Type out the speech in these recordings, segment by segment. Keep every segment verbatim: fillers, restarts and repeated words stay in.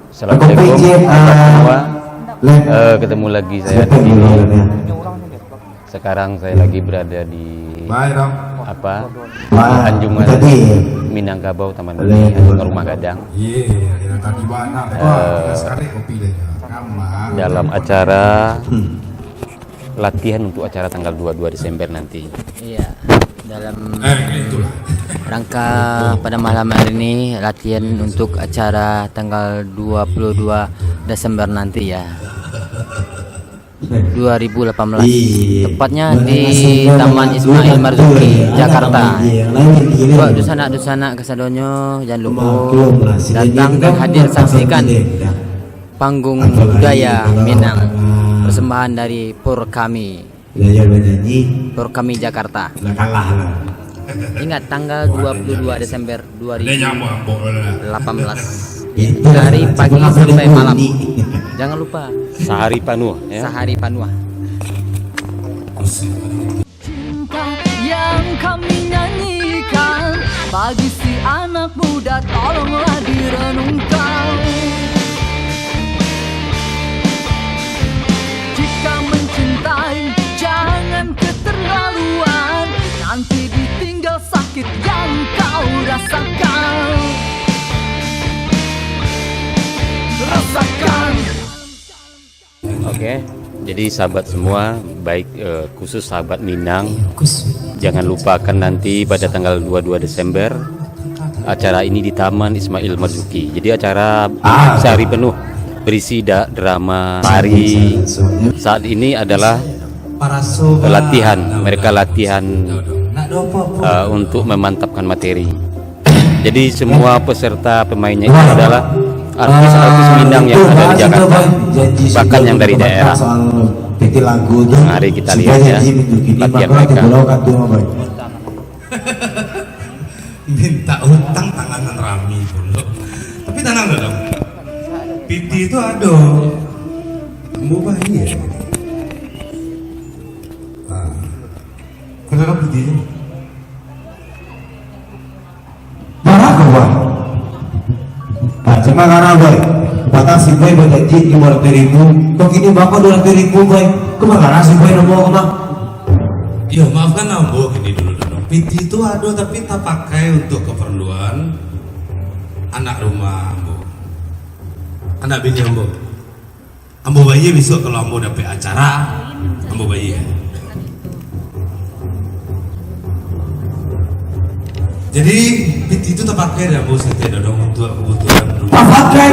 Assalamualaikum, teman-teman semua. Eh, ketemu lagi saya di sini. Sekarang saya lagi berada di, apa, di Anjungan Minangkabau, Taman Mini, Anjungan Rumah Gadang. Eh, dalam acara latihan untuk acara tanggal dua puluh dua Desember nanti. Iya, dalam rangka pada malam hari ini, latihan untuk acara tanggal dua puluh dua Desember nanti, ya. Dua ribu delapan belas. Tepatnya di Taman Ismail Marzuki, Jakarta. Buat dunsanak-dunsanak kasadonyo, jangan lupa datang dan hadir saksikan panggung budaya Minang, persembahan dari Pur Kami. Pur Kami Jakarta. Ingat, tanggal dua puluh dua Desember dua ribu delapan belas. Dari pagi sampai malam. Jangan lupa. Sahari panuah, ya. Sahari panuah. Cinta yang kami nyanyikan, bagi si anak muda tolonglah direnungkan. Jika mencintai, jangan keterlaluan, nanti ditinggal sakit yang kau rasakan. Rasakan. Oke, jadi sahabat semua, baik, eh, khusus sahabat Minang, jangan lupakan nanti pada tanggal dua puluh dua Desember, acara ini di Taman Ismail Marzuki. Jadi acara sehari penuh berisi da-, drama, tari. Saat ini adalah latihan, mereka latihan, eh, untuk memantapkan materi. Jadi semua peserta pemainnya itu adalah artis-artis Minang yang ada di Jakarta, bahkan yang dari daerah. Mari kita lihat, ya, latihan mereka. Minta utang tangan nan rami pulo. Tapi tanang dulu. Piti tu ado. Ambo bayia. Ah. Kenapa piti tu? Bara ko, Boy? Ah, cuma kana, Boy. Patang si Boy bajanji limo ratuih ribu. Kok kini bako duo ratuih ribu, Boy? Kok bara si Boy namo ko, Bang? Yo, maafkan ambo kini dulu, Dodong. Piti tu ado, tapi tapakai untuk keperluan anak rumah ambo. Anak bini ambo. Ambo bayia bisuak kalau ambo dapek acara, ambo bayia. Jadi, piti tu tapakai dek ambo saketek, Dodong, untuak kabutuhan rumah. Tapakai?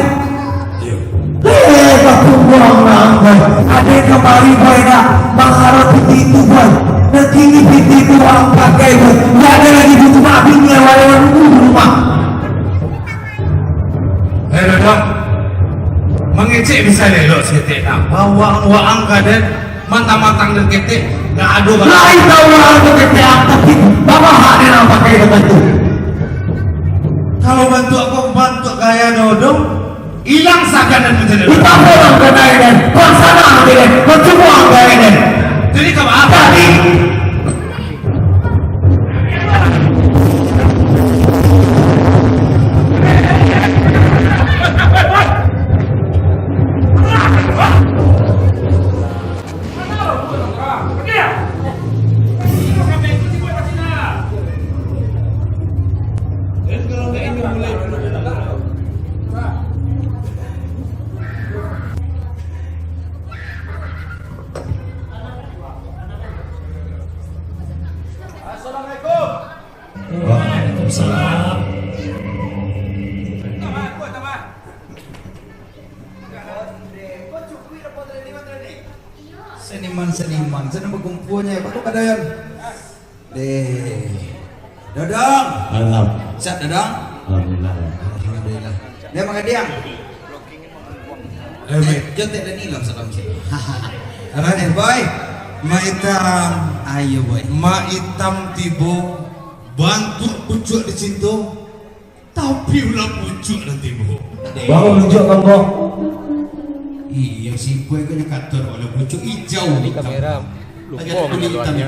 Iyo. Eh, batumbuang urang, Boy. Ado kamari, Boy, nak mangaro piti tu, Boy. Nan kini piti tu urang pakai, Boy. Ndak ado lagi butuh nak bini awak-awak di rumah. Eh, Dodong. Mangecek bisa elok saketek, nak. Bawang-bawang ka den. Mantang-mantang den ketek, ndak ado. Lain tahu urang tu ketek, tapi babahak den nan pakai dengan tu. Kalau bantuak ko bantuak gaya Dodong, ilang sagan den macam tu. Kita pulang ke lain den, pulang sana ambil den, percuma ambil den. Jadi ka apo? Jadi. Assalamualaikum. Waalaikumsalam. Seniman-seniman, sana bakumpuanyo, baku padayan. Deh. Dodong. Alam. Siap, Dodong? Alhamdulillah. Alhamdulillah. Dia mangadiang. Eh, baik. Jontek dan ilang salam sih. Karena eh, boy, Mak Itam. Ayo, boy. Mak Itam tibo, bantuak pucuak dicinto, tapi ulah pucuak nan tibo. Baru pucuak, Bang, kok. Iya, si boy kan kato ulah pucuak ijau. Ini kamera. Lupa mengaluannya.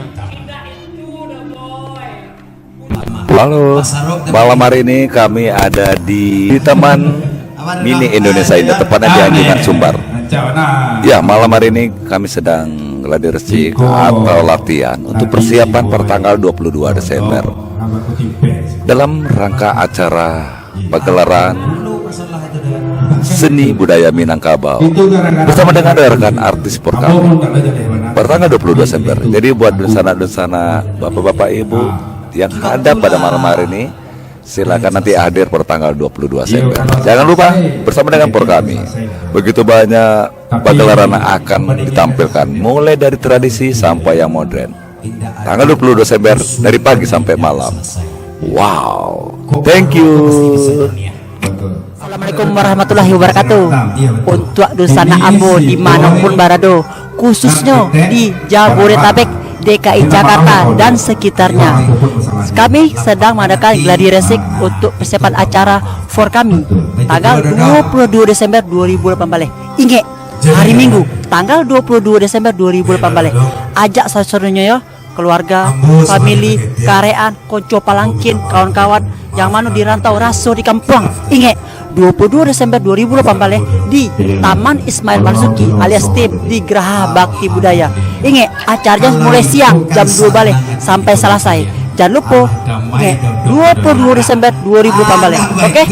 Halo, malam hari ini kami ada di, di Taman Mini Indonesia Indah, tepatnya di Anjungan Sumbar. Ya, malam hari ini kami sedang gladi resik atau latihan untuk persiapan pertanggal dua puluh dua Desember dalam rangka acara pagelaran seni budaya Minangkabau bersama dengan rekan artis Porkami pertanggal dua puluh dua Desember. Jadi buat dunsanak-dunsanak, bapak-bapak, ibu yang hadir pada malam hari ini, silakan nanti hadir pada tanggal dua puluh dua Desember. Jangan lupa bersama dengan Porkami. Begitu banyak pagelaran yang akan ditampilkan, mulai dari tradisi sampai yang modern. Tanggal dua puluh dua Desember dari pagi sampai malam. Wow. Thank you. Assalamualaikum warahmatullahi wabarakatuh. Untuak dunsanak ambo di mano pun barado, khususnyo di Jabodetabek, D K I Jakarta dan sekitarnya. Kami sedang mengadakan gladi resik untuk persiapan acara Porkami tanggal dua puluh dua Desember dua ribu lapan belas. Ingek, hari Minggu, tanggal dua puluh dua Desember dua ribu lapan belas. Ajak saudara-saudaranya yo, keluarga, famili, karean, konco palangkin, kawan-kawan yang mano di rantau raso di kampuang. Ingek, dua puluh dua Desember dua ribu lapan belas di Taman Ismail Marzuki alias tim di Graha Bakti Budaya. Ingek, acara mulai siang jam dua baleh sampai salasai. Jan lupo, ingek, dua puluh dua Desember dua ribu lapan belas. Oke?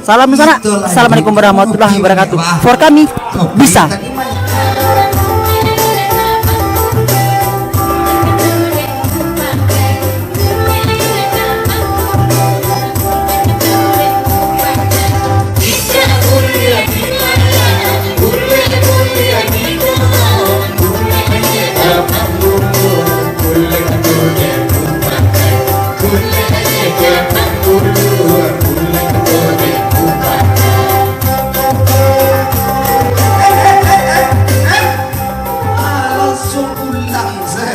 Salam sanak. Assalamualaikum warahmatullahi wabarakatuh. Porkami bisa. Ah, langsuang pulang se.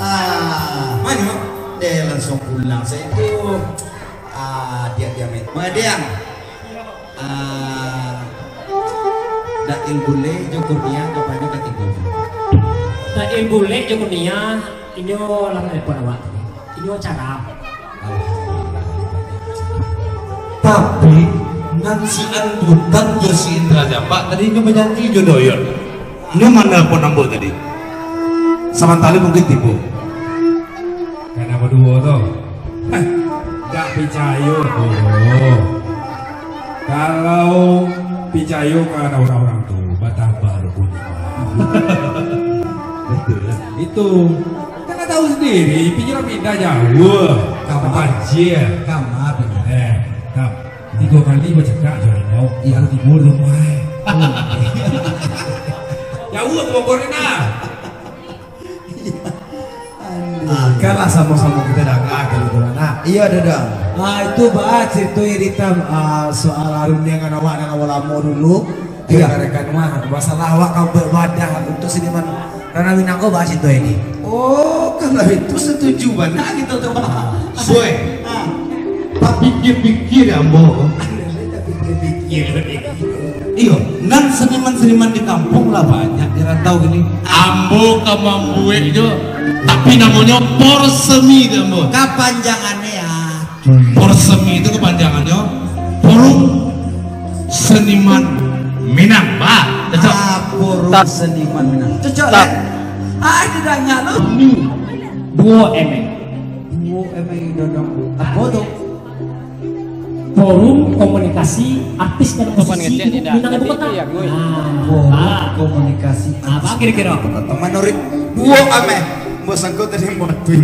Ah, mano? Deh, langsuang pulang se tu. Ah, diam-diam eh. Madiang. Ah, Dail Bule jo Kurnia, kapanyo ka tibo? Dail Bule jo Kurnia, inyo lah telepon awak tadi. Inyo acara. Tapi nan si Andutan jo si Indra Jambak tadi inyo bajanji jo Doyot. Inyo manelpon ambo tadi. Samantali mungkin tibo. Kana baduo tu. Heh, dak picayo tu. Kalau picayo ka urang-urang tu, batambah dukun. Betul lah. Itu. Kan tahu sendiri, pikiran pindah jauh. Kamu banjir. Kamu pindah. Eh, kam. Tigo kali bacakak jo rimau. Iya. Tibo rumah. Jauh ke Bogor ni nah. Ah, kan lah samo-samo kita danga gitu kan. Nah, iya, Dadang. Ah, itu bah cerita iritam ah, soal Arun dengan awak dengan lamo dulu. Iya. Rekan mah, masalah awak kau berwadah untuk seniman Ranah Minang kau bahas itu ini. Oh, kalau itu setuju banget gitu tuh, Pak. Boy, ah, tak pikir-pikir ya, Ambo. Pikir-pikir. Iyo, nan seniman-seniman di kampung lah banyak di rantau gini. Ambo ka mambuek jo, tapi namonyo porsemi di ambo. Kapanjangannya ya. Porsemi itu kepanjangannya Forum Seniman Minang. Bah, cocok. Ah, Forum Seniman Minang. Cocok lah. Ah, tidak ngalo. Duo M M. Duo M M dodong. Apa tu? Forum Komunikasi Artis dan Musisi Minang Ibu Kota. Forum Komunikasi Artis. Apa kira-kira? Teman Nurik. Duo M M. Bos angkot tadi yang buat tuh.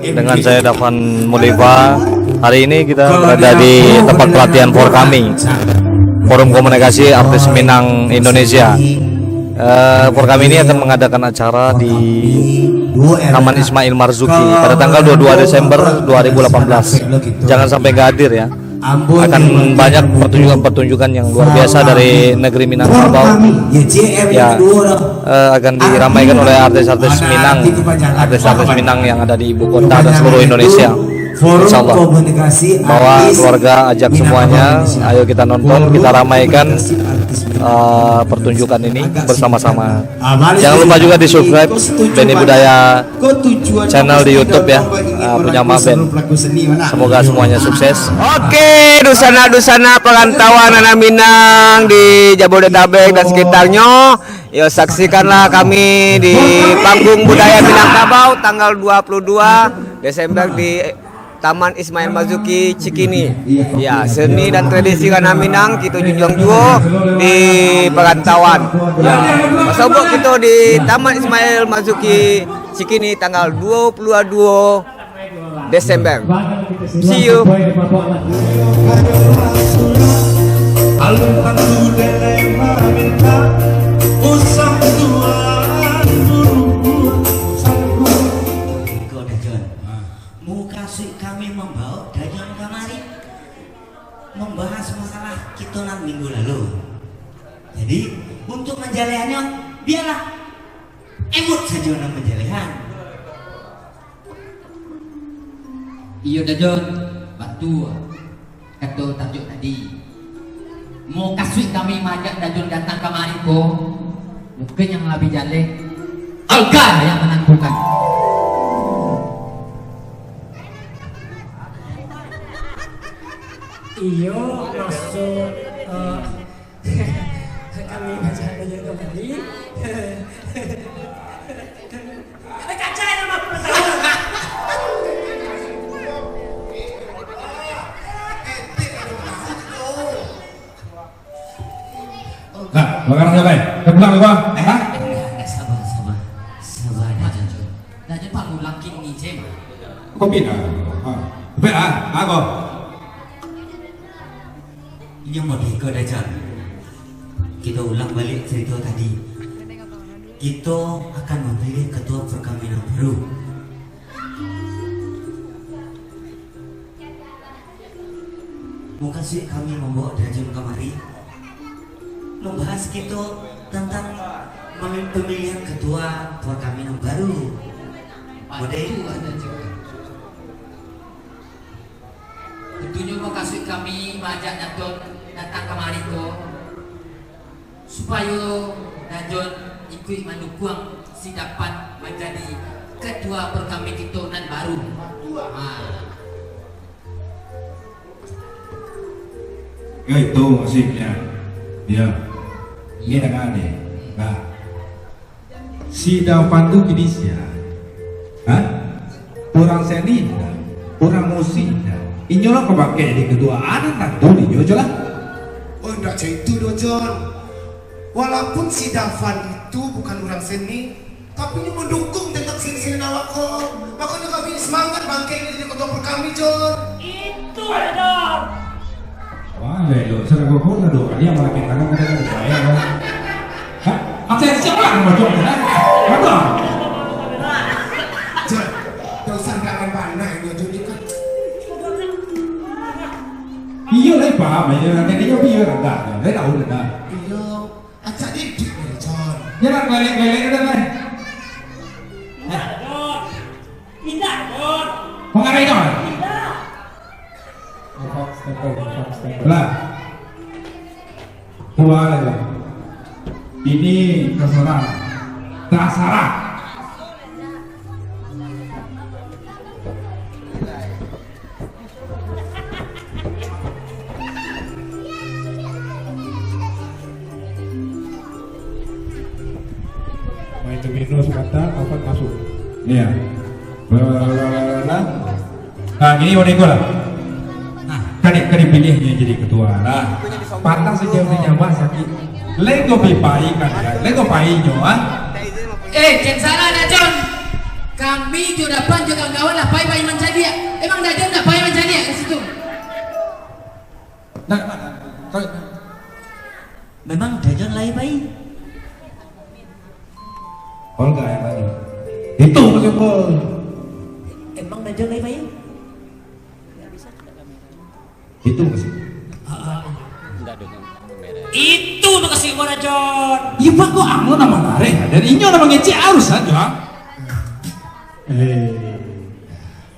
Dengan saya Dafan Mulifa. Hari ini kita berada di tempat pelatihan Forkami, Forum Komunikasi Artis Minang Indonesia. Eh, Forkami ini akan mengadakan acara di Taman Ismail Marzuki pada tanggal dua puluh dua Desember dua ribu delapan belas. Jangan sampai nggak hadir ya. Akan banyak pertunjukan-pertunjukan yang luar biasa dari negeri Minangkabau. Ya, eh, akan diramaikan oleh artis-artis Minang, artis-artis Minang yang ada di ibu kota dan seluruh Indonesia. Insya Allah. Bawa keluarga, ajak semuanya. Ayo kita nonton, kita ramaikan, eh, pertunjukan ini bersama-sama. Jangan lupa juga di-subscribe Beni Budaya channel di YouTube ya, eh, punya Maben. Semoga semuanya sukses. Oke, dusana-dusana perantauan anak Minang di Jabodetabek dan sekitarnya. Yo, saksikanlah kami di Panggung Budaya Minangkabau tanggal dua puluh dua Desember di Taman Ismail Marzuki Cikini. Ya, seni dan tradisi Ranah Minang kito junjuang juo di perantauan. Ya, basobok kito di Taman Ismail Marzuki Cikini tanggal dua puluh dua Desember. See you. Iko dah, Jon. Mukasuik kami mambaok Dajon kamari, mambahas masalah kito nan minggu lalu. Jadi, untuak manjalehannyo, bialah Emut sajo nan manjalehan. Iyo, Dajon, batua kato Tajuak tadi. Mukasuik kami maajak Dajon datang kamari ko, bukan nan labiah jaleh, Alga nan manangguangkan. Iyo, maksud, eh, kami maajak Dajon kamari. Kacau nama aku tahu. Nah, bagarang siapa? Dah pulang apa? Hah? Sabar, sabar. Sabar, Dajon. Dajon, Pak, pulang kini je, Mak. Kopi dah. Ha. Kopi ah, aku. Inyo mode ko, Dajon. Kito ulang baliak carito tadi. Kito akan mamiliah katua parkami nan baru. Mukasuik kami mambaok Dajon kamari, mambahas kito tantang mami-, pamilihan katua parkami nan baru. Mode itu, Dajon. Tantunyo mukasuik kami maajak Dajon datang kamari ko, supayo Dajon ikuik mandukuang si Dapan manjadi katua parkami kito nan baru. Ha. Ya, itu maksudnya. Ya. Ini dengar ni. Nah. Si Dapan tu kini sia? Hah? Urang seni indak? Urang musik indak? Inyo lah ka bakeh di ketuaan, tantu inyo je lah. Oh, indak cak itu doh, Jon. Walaupun si Dapan itu bukan urang seni, tapi inyo mandukung tantang seni-seni awak ko. Makonyo kami semangat bangkek ni jadi ketua parkami, Jon. Itu, Jon. Wah, elok, sudah kau pun ada dua kali yang malah pintangan, kita kan bayar, kan? Hah? Apa yang siapa yang mau jual, kan? Apa? Jon, tak usah jangan pandai, Jon, Jon, Jon, kan? Iyo lah, paham aja. Nanti dia biar ada, dia tahu dah. Iyo, acak didik ni, Jon. Dia nak balik-balik dah, kan? Indak, Jon. Indak, Jon. Mau ngapain, Jon? Indak. Lah. Keluar aja. Ini terserah. Terserah. Main domino sebentar, opat masuk. Iya. Bla, bla, bla, bla, bla, bla. Nah, ini mau ikut lah. Nah, kan, kan dipilih dia jadi ketua lah. Patah saja punya nyawa sakit. Lego pipai kan, lego pai nyo, ah. Eh, jan salah dah, Jon. Kami jo Dapan jo kawan-kawan lah pai-pai mancaliak. Emang Dajon dah pai mancaliak di situ? Nah, kau memang Dajon lai pai? Olga yang tadi. Itu maksud Paul. Emang Dajon lai pai? Itu maksud. Itu tu kasih gua Dajon. Iya, Pak, kok amo nama nareh? Dan inyo nama ngecek harus aja. Eh.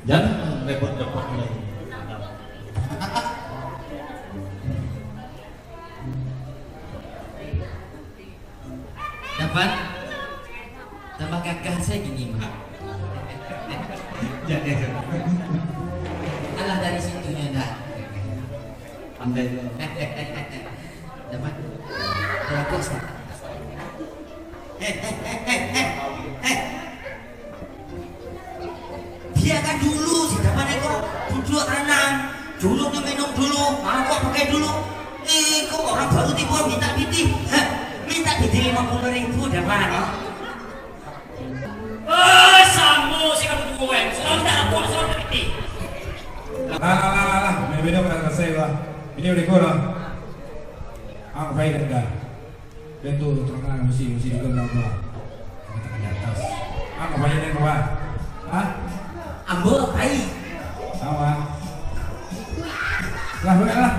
Jan, Repot-repot mulai. Dapat? Tambah gagah saja gini, Mak. Jadi, alah dari situ dah. Pandai tu. Dapat? Dapat, Mak. Biarkan dulu si Daman ko duduak tanang. Dulu tu minum dulu, mangkok pakai dulu. Eh, kok orang baru tibo minta pitih? Hah? Minta pitih lima puluh ribu Daman. Eh, samo si kamu dua, eh. Selalu tak ada puas, selalu tak ada pitih. Lah, lah, lah, lah, lah. Beda-beda pernah selesai lah. Ini udah gua lah. Ah, baik, dah. Dan tu, terang-terang, mesti, mesti juga bilang tu lah. Kami tekan di atas. Ah, ngapain yang keluar? Hah? Ambo pai. Sama. Lah, boleh lah.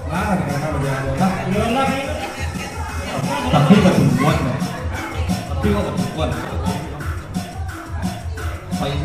Lah, kita kan belajar lah. Tapi tak buat, tapi tak buat. Pai.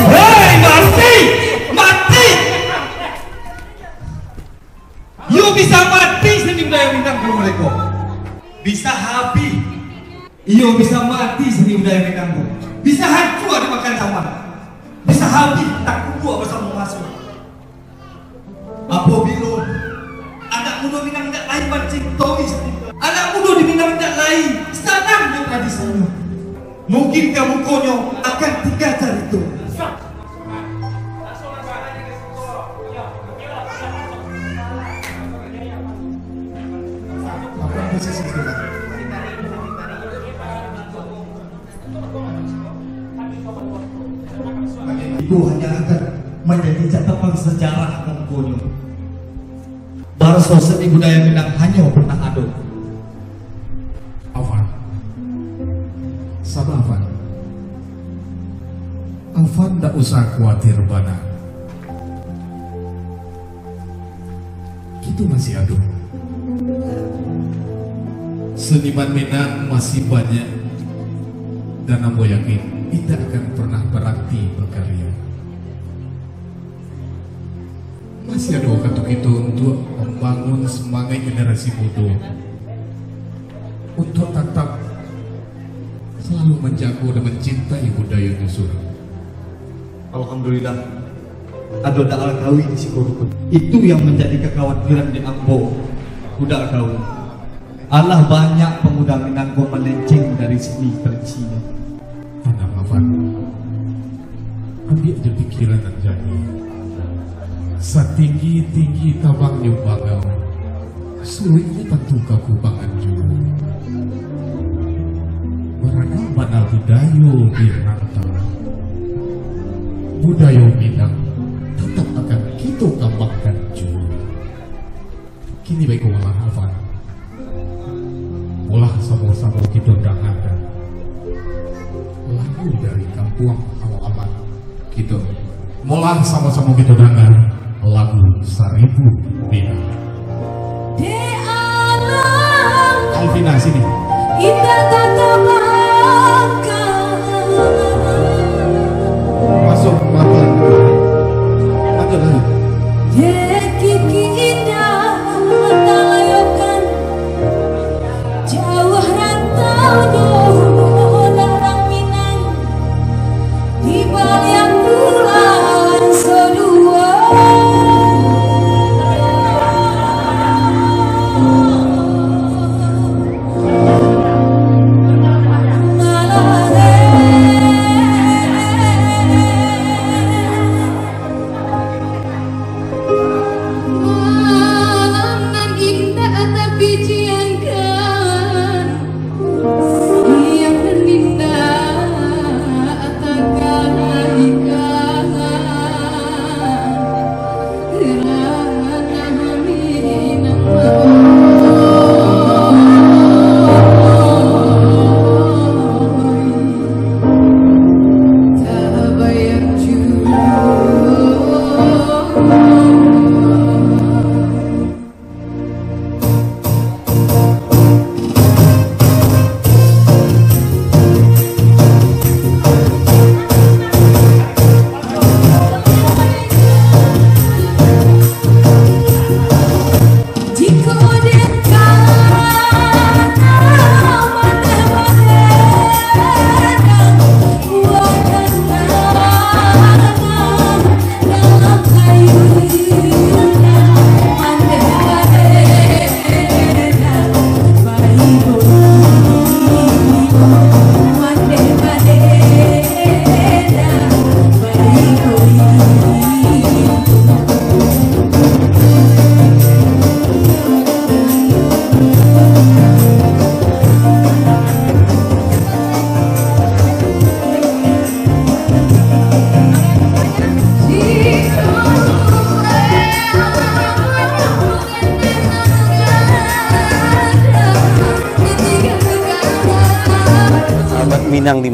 Hei, mati! Mati! Iyo bisa mati seni budaya Minang kalau mereka. Bisa habis. Iyo bisa mati seni budaya Minang tu. Bisa hancua dimakan cawan. Bisa habis takubua basamo maso. Apabilo anak mudo Minang indak lai mancintai seni budaya, anak mudo di Minang indak lai sanang jo tradisinyo, mungkin ka mukonyo akan tingga carito. Apa posisi sudah? Itu hanya akan manjadi catatan sajarah ka mukonyo. Baraso seni budaya Minang hanyo pernah ado. Afan. Saba, Afan. Afan ndak usah kuatir bana. Kito masih ado. Seniman Minang masih banyak, dan ambo yakin indak akan pernah baranti bakarya. Masih ado wakatu kito untuak mambangun sumangaik generasi mudo untuak tatap salalu manjago dan mancintai budayonyo surang. Alhamdulillah, ado Daal Kawi di siko rukun. Itu yang manjadi kakhawatiran di ambo, Daal Kawi. Alah banyak pamuda Minang ko malenceng dari seni tradisinyo. Tanang, Afan. Ambiak jo pikiran nan janiah. Satinggi-tinggi tabangnyo bangau, suruiknyo tantu ka kubangan juo. Baragam bana budayo di rantau. Budayo Minang tatap akan kito kambangkan juo. Kini baiko malah, Afan. Molah samo-samo kito dangakan lagu dari kampuang halaman kito. Molah samo-samo kito danga lagu Saribu Bina. Dek alam Alvina, sini. Indah tatap bangka. Masuk, mata. Mata lain. Dek kiki indah.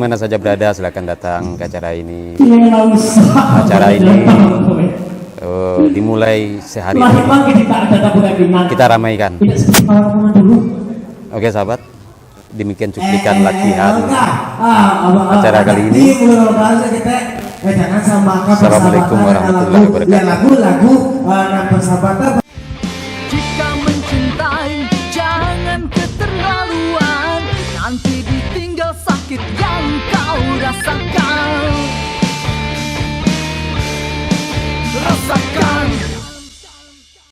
Mana saja berada, silakan datang ke acara ini. Acara ini eh, dimulai sehari ini. Kita ramaikan. Oke sahabat, demikian cuplikan latihan acara kali ini. Assalamualaikum warahmatullahi wabarakatuh. Jika mencintai, jangan keterlaluan. Nanti